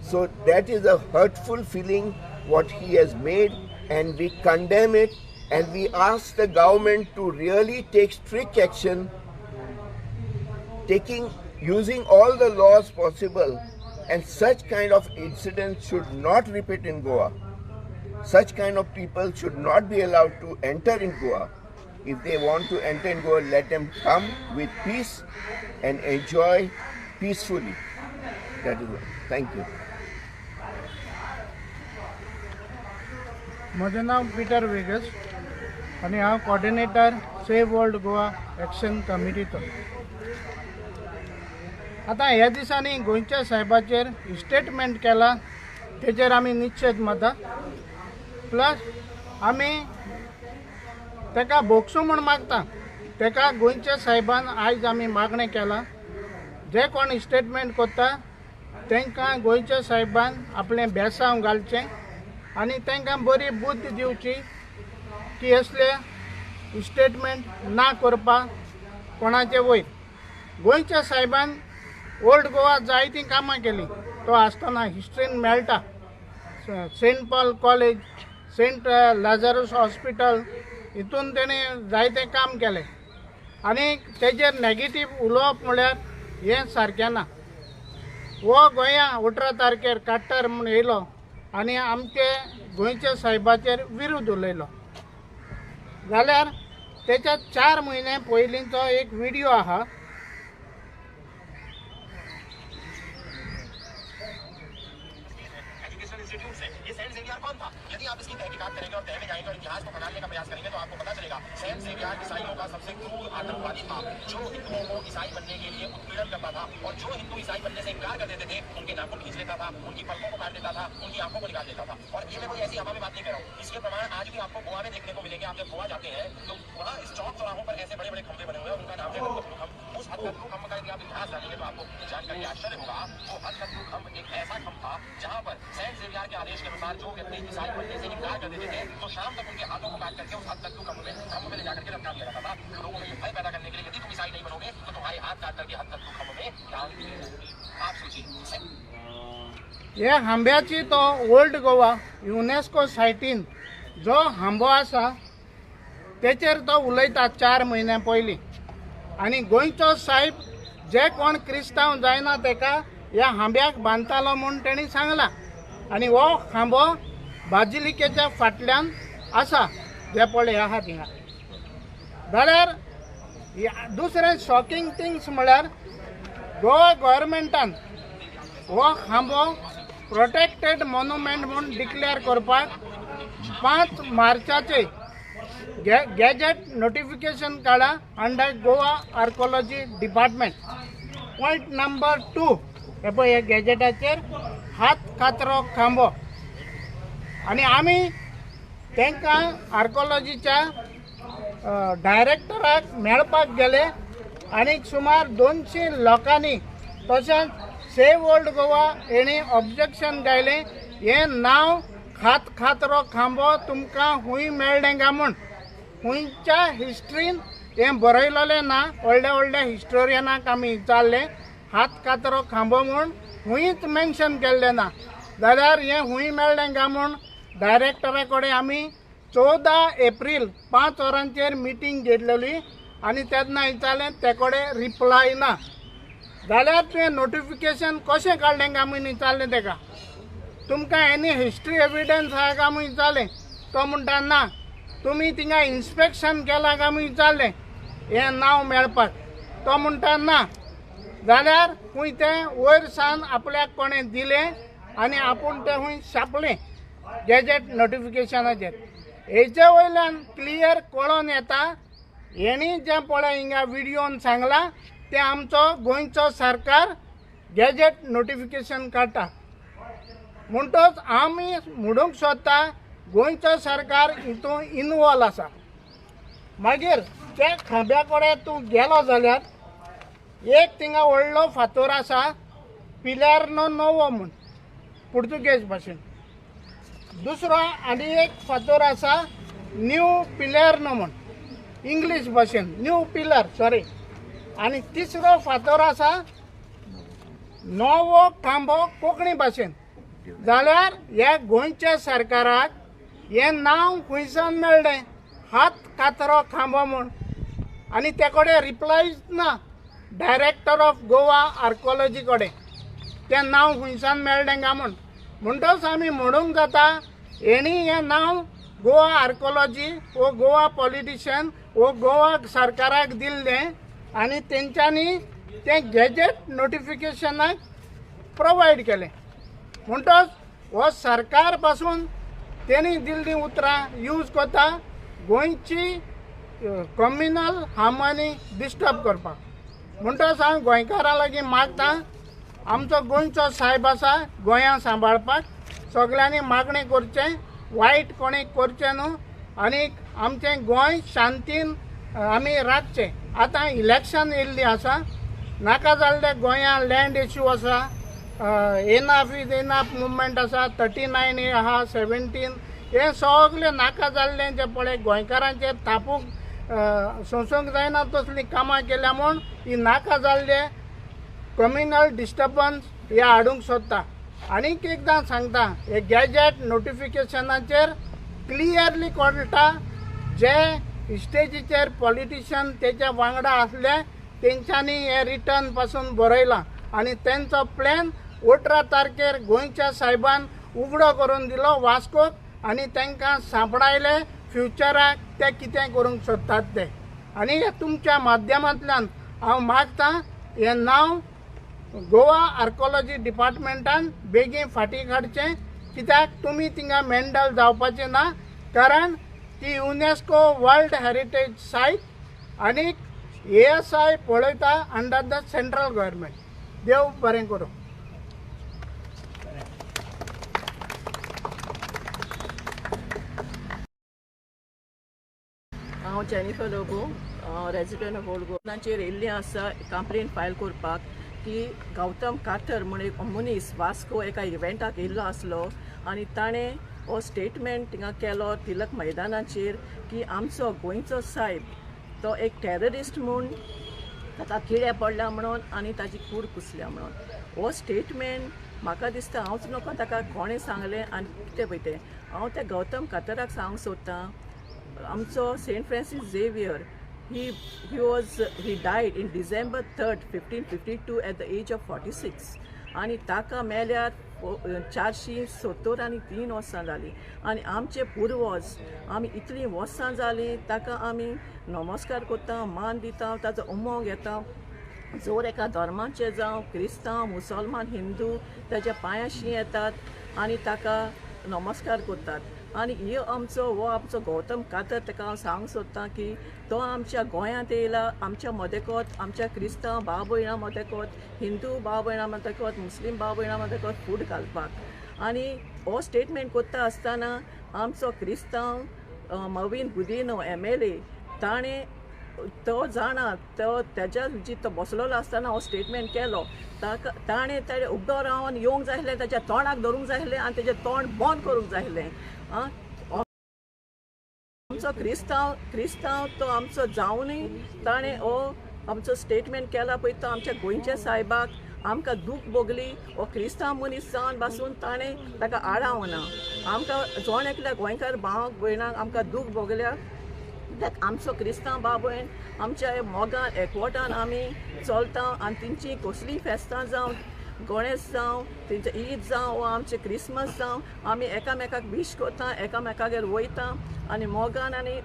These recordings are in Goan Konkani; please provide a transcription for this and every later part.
So that is a hurtful feeling what he has made, and we condemn it, and we ask the government to really take strict action, using all the laws possible, and such kind of incidents should not repeat in Goa. Such kind of people should not be allowed to enter in Goa. If they want to enter in Goa, let them come with peace and enjoy peacefully. That is all. Thank you. म्हजें नांव पिटर वेगस आनी हांव coordinator save old Goa action कमिटीचो. आतां ह्या दिसांनी गोंयच्या साहेबाचेर स्टेटमेंट केला तेचेर आमी निश्चेद मारता. प्लस आमी ताका भोगसूं म्हूण मागता. ताका गोंयच्या साहेबान आयज आमी मागणें केलां, जे कोण स्टेटमेंट करता तांकां गोंयच्या साहेबान आपलें बेसांव घालचें आनी तांकां बरी बुद्द दिवची की असले स्टेटमेंट ना करपाक कोणाचे वयर. गोंयच्या साहेबान ओल्ड गोवा जायतीं कामां केलीं. तो आसतना हिस्ट्रीन मेळटा Saint Paul college, Saint Lazarus hospital, हितून तेणें जायतें काम केलें. आनी तेजेर नेगेटीव उलोवप म्हळ्यार हें सारकें ना. हो गोंया 18 तारखेर काट्टर म्हूण येयलो आनी आमचे गोंयच्या साहेबाचेर विरोध उलयलो. जाल्यार तेच्या 4 म्हयने पयलींचो एक व्हिडियो आहा. ये सेंट जेवियर कौन था? यदि आप इसकी तहकीकात करेंगे और तह में जाएंगे और इतिहास को खंगालने का प्रयास करेंगे तो आपको पता चलेगा सेंट जेवियर ईसाइयों का सबसे क्रूर आतंकवादी था, जो हिंदुओं को ईसाई बनने के लिए उत्पीड़न करता था और जो हिंदू ईसाई बनने से इनकार कर देते थे उनके नाखून खींच लेता था, उनकी पलकों को काट देता था, उनकी आंखों को निकाल देता था। और ये मैं कोई ऐसी हवा में बात नहीं कर रहा हूँ, इसके प्रमाण आज भी आपको गोवा में देखने को मिलेंगे। आप जब गोवा जाते हैं तो वहाँ इस चौक चौराहों पर ऐसे बड़े बड़े खंभे बने हुए हैं, उनका नाम है खम्भ। उस हथकट्टू खम्भ का यदि आप इतिहास जानेंगे तो आपको जानकर आश्चर्य होगा, वो हथकट्टू खम्भ एक ऐसा खम्भ था जहाँ पर सेंट जेवियर के आदेश के अनुसार जो व्यक्ति ईसाई बनने से इनकार कर देते थे तो शाम तक उनके हाथों को काट करके उस हथकट्टू खम्भ में ले जाकर के लटका दिया जाता था। लोगों में ये भय पैदा करने के लिए यदि तुम ईसाई नहीं बनोगे तो तुम्हारे हाथ काट करके हथकट्टू खम्भ में डाल दिए जाएंगे। आप सोचिए, हे आंब्याची तो ओल्ड गोवा युनेस्को सायटीन जो आंबो आसा तेचेर तो उलयता 4 म्हयन्या पयलीं. आनी गोंयचो साहेब जे कोण क्रिस्तांव जायना तेका ह्या आंब्याक बांदतालो म्हूण तेणी सांगलां. आनी हो खांबो बाजिलिकेच्या फाटल्यान आसा, जे पळय आहा थिंगा. जाल्यार दुसरें शॉकिंग थिंग्स म्हळ्यार गोवा गव्हर्मेंटान हो खांबो प्रोटेक्टेड मोन्युमेंट म्हूण डिक्लेअर करपाक 5 मार्चाचे गॅजेट नोटिफिकेशन काडा under Goa archaeology department. Point number 2, हे पळय ह्या गॅजेटाचेर हात कातरो खांबो. आनी आमी तांकां आर्कोलॉजीच्या डायरेक्टराक मेळपाक गेले आनी सुमार 200 लोकांनी तशेंच सेव ओल्ड गोवा हेणी ऑब्जेक्शन गायलें, हें नांव खात खातरो खांबो तुमकां खूंय मेळ्ळें काय म्हूण. खुंयच्या हिस्ट्रीन हें बरयलेलें ना. व्हडल्या व्हडल्या हिस्टोरियनाक आमी विचारलें हात कातरो खांबो म्हूण खूंयच मेन्शन केल्लें ना. जाल्यार हें खूंय मेळ्ळें काय म्हूण डायरेक्टरा कडेन आमी 14 एप्रील 5 वरांचेर मिटींग घेतलेली आनी तेन्ना विचारलें, ते कडेन रिप्लाय ना. जाल्यार तुवें नोटिफिकेशन कशें काडलें काय म्हूण विचारलें तेका, तुमकां एनी हिस्ट्री एविडन्स आहा काय म्हूण विचारलें, तो म्हणटा ना. तुमी थिंगा इन्स्पेक्शन केलां काय म्हूण विचारलें हें नांव मेळपाक, तो म्हणटा ना. जाल्यार खूंय तें वयर सावन आपल्याक कोणें दिलें आनी आपूण तें खूंय छापलें गॅजेट नोटिफिकेशनाचेर. हेजे वयल्यान क्लियर कळोन येता हेणी जें पळय हिंगा विडियोन सांगलां तें आमचो गोंयचो सरकार गॅजेट नोटिफिकेशन काडटा. म्हणटच आमी म्हणूंक सोदता गोंयचो सरकार हितून इनवॉल्व आसा. मागीर त्या खांब्या कडेन तूं गेलो जाल्यार एक थिंगा व्हडलो फातोर आसा पिल्यारनो नोवो म्हूण पुर्तुगेज भाशेन, दुसरो आनी एक फातोर आसा न्यू पिलर्नो म्हूण इंग्लीश भाशेन, न्यू पिलर सॉरी, आनी तिसरो फातोर आसा नवो खांबो कोंकणी भाशेन. जाल्यार ह्या गोंयच्या सरकाराक हें नांव खंयसान मेळ्ळें हात कातरो खांबो म्हूण? आनी ते कडेन रिप्लायच ना डायरेक्टर ऑफ गोवा आर्कोलॉजी कडेन तें नांव खंयसान मेळ्ळें काय म्हूण. म्हणटच आमी म्हणूंक जाता हेणी हें नांव गोवा आर्कोलॉजी वो गोवा पॉलिटिशियन वो गोवा सरकाराक दिल्लें आनी तेंच्यांनी तें गॅजेट नोटिफिकेशनाक प्रोवायड केलें. म्हणटच हो सरकार पासून तेणी दिल्लीं उतरां यूज करता गोंयची कम्युनल हार्मनी डिस्टर्ब करपाक. म्हणटच हांव गोंयकारां लागीं मागता, आमचो गोंयचो सायब आसा गोंया सांबाळपाक, सगळ्यांनी मागणें करचें, वायट कोणें करचें न्हू आनी आमचें गोंय शांतीन आमी राखचें. आतां इलेक्शन येयल्लीं आसा, नाका जाल्ले गोंया लँड इश्यू आसा, एनाफ is enough movement आसा, 39 ए आहा, 17 हे सगळे नाका जाल्लें जें पळय गोंयकारांचेर तापूंक सोंसूंक जायना तसलीं कामां केल्या म्हूण ही नाका जाल्ले कम्युनल डिस्टर्बन्स हे हाडूंक सोदता. आनीक एकदां सांगता, हे गॅजेट नोटिफिकेशनाचेर क्लियरली कळटा जे स्टेजीचेर पॉलिटिशियन तेच्या वांगडा आसले तेंच्यांनी हे रिटर्न पासून बरयलां आनी तेंचो प्लॅन 18 तारखेर गोंयच्या सायबान उगडो करून दिलो वास्कोक आनी तांकां सांपडायले फ्युचराक ते कितें करूंक सोदतात ते. आनी तुमच्या माध्यमांतल्यान हांव मागतां हें नांव गोवा आर्कोलॉजी डिपार्टमेंटान बेगीन फाटीं काडचें, कित्याक तुमी थिंगा मेंडल जावपाचें ना, कारण ती युनेस्को वर्ल्ड हेरिटेज सायट आनी ASI पळयता अंडर the central government. देव बरें करूं. हांव Jennifer Lobo, resident of old गोवाचेर येयल्लें आसा कंप्लेन फायल करपाक की गौतम कातर म्हूण एक मनीस वास्को एका इव्हेंटाक येयल्लो आसलो आनी ताणें हो स्टेटमेंट थिंगा केलो तिलक मैदानाचेर की आमचो गोंयचो सायब तो एक टेररिस्ट म्हूण ताका किडे पडल्या म्हणून आनी ताजी कूड कुसल्या म्हणून. हो स्टेटमेंट म्हाका दिसता हांवच नको ताका कोणें सांगलें आनी कितें पळय तें. हांव त्या गौतम कातराक सांगूंक सोदतां, आमचो Saint Francis Xavier he died in December 3rd 1552 at the age of 46 आनी ताका मेल्यार 473 वर्सां जालीं आनी आमचे पुर्वज आमी इतलीं वर्सां जालीं ताका आमी नमस्कार करता, मान दिता, ताचो उमो घेता. जोर एका धर्माचे जावं क्रिस्तांव, मुसलमान, हिंदू ताच्या पांयाशी येतात आनी ताका नमस्कार करतात. आनी हे आमचो हो आमचो गौतम कातर ताका हांव सांगूंक सोदतां की तो आमच्या गोंयांत येयला, आमच्या मदेकोत, आमच्या क्रिस्तांव भाव भयणां मदेकोत, हिंदू भाव भयणां मदेकोत, मुस्लीम भाव भयणां मदेकोत फूट घालपाक. आनी हो स्टेटमेंट करता आसतना आमचो क्रिस्तांव मवीन गुदिनो MLA ताणें तो जाणा तो तेज्या जी तो बसलेलो आसतना हो स्टेटमेंट केलो ताका ताणें ताणें उगडो रावन येवंक जाय आसलें, ताच्या तोंडाक धरूंक जाय आसलें आनी तेजें तोंड बंद करूंक जाय आसलें. आमचो क्रिस्तांव तो आमचो जावनूय ताणें हो आमचो स्टेटमेंट केला पळय तो आमच्या गोंयच्या सायबाक आमकां दूख भोगली. हो क्रिस्तांव मनीस जावन बासून ताणें ताका आडावना. आमकां जण एकल्या गोंयकार भावाक भयणाक आमकां दूख भोगल्या कित्याक आमचो क्रिस्तांव भाव भयण आमच्या मोगान एकवटान आमी चलता आनी तेंची कसलीय फेस्तां जावं, गणेश जावं, तेंचे ईद जावं वा आमचे क्रिसमस जावं, आमी एकामेकाक वीश करता, एकामेकागेर वयता आनी मोगान आनी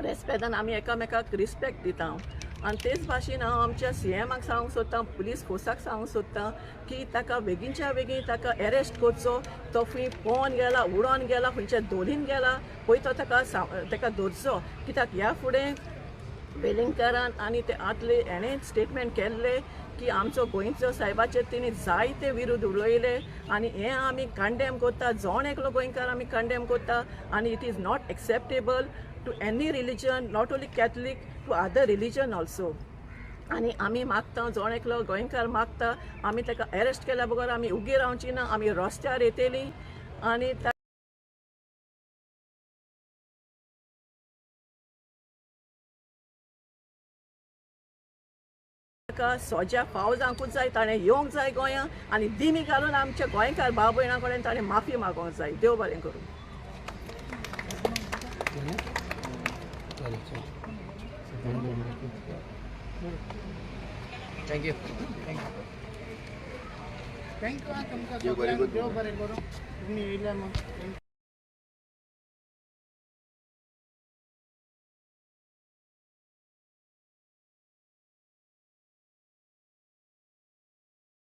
रेस्पेदान आमी एकामेकाक रिस्पेक्ट दिता. आनी तेच भाशेन हांव आमच्या CMाक सांगूंक सोदतां, पुलीस फोर्साक सांगूंक सोदतां की ताका बेगीनच्या बेगीन ताका एरेस्ट करचो. तो खंय पोवन गेला, उडोन गेला, खंयच्या दोलीन गेला पळय तो ताका ताका धरचो, कित्याक ह्या फुडें वेलिंगकारान आनी ते आदले हेणें स्टेटमेंट केल्ले की आमचो गोंयचो सायबाचेर तेणी जायते विरुद्ध उलयले आनी हें आमी कंडेम करता, जण एकलो गोंयकार आमी कंडेम करता आनी it is not acceptable to any religion, not only Catholic, to other religion also. आनी आमी मागता, जण एकलो गोंयकार मागता, आमी ताका एरेस्ट केल्या बगर आमी उगी रावची ना, आमी रस्त्यार येतली आनी ताका सोज्या फाव जावंकूच जाय. ताणें येवंक जाय गोंयां आनी दिमी घालून आमच्या गोंयकार भाव भयणां कडेन ताणें माफी मागोवंक जाय. देव बरें करूं. Thank you. Thank you तुमकां सगळ्यांक. देव बरें करूं. तुमी येयले म्हूण.